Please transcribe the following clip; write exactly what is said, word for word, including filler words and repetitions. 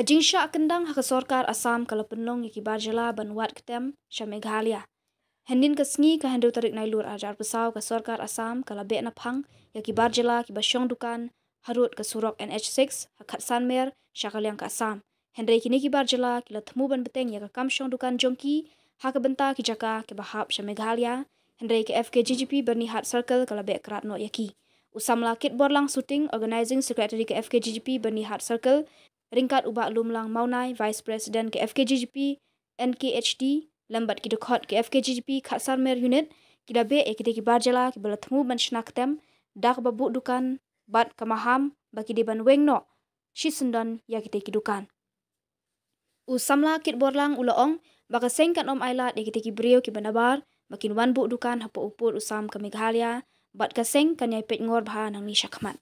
Ka jingshah kyndang ha ka sorkar Assam ka la pynlong ïa ki bar jylla ban wad ktem sha Meghalaya. Hynnin ka sngi ka hynriew tarik Nailur arhajar arphew saw ka sorkar Assam ka la beh naphang ïa ki bar jylla kiba shong dukan harud ka surok N H six ha Khatsanmer sha ka liang ka Assam. Hynrei kine ki bar jylla ki la thmu ban bteng ïa ka kam shong dukan jong ki ha ka bynta ki jaka kiba hap sha Meghalaya. Hynrei ka F K J G P Byrnihat Circle ka la beh krad noh ïa ki. U samla Kitborlang Suting, Organising Secretary ka F K J G P Byrnihat Circle, ryngkat u Bah Lumlang Mawnai, Vice President ka F K J G P N K H D, lem bad ki dkhot ka F K J G P Khatsanmer Unit, ki la beh ïa kitei ki bar jylla kiba la thmu ban shna ktem da kaba buh dukan bad ka maham ba ki dei ban weng noh shisyndon ïa kitei ki dukan. U samla Kitborlang u la ong ba ka seng kan ym ailad ïa kitei ki briew kiba nabar ba kin wan buh dukan hapoh u pud u sam ka Meghalaya, bad ka seng kan ïai peit ngor bha nangne shakhmat.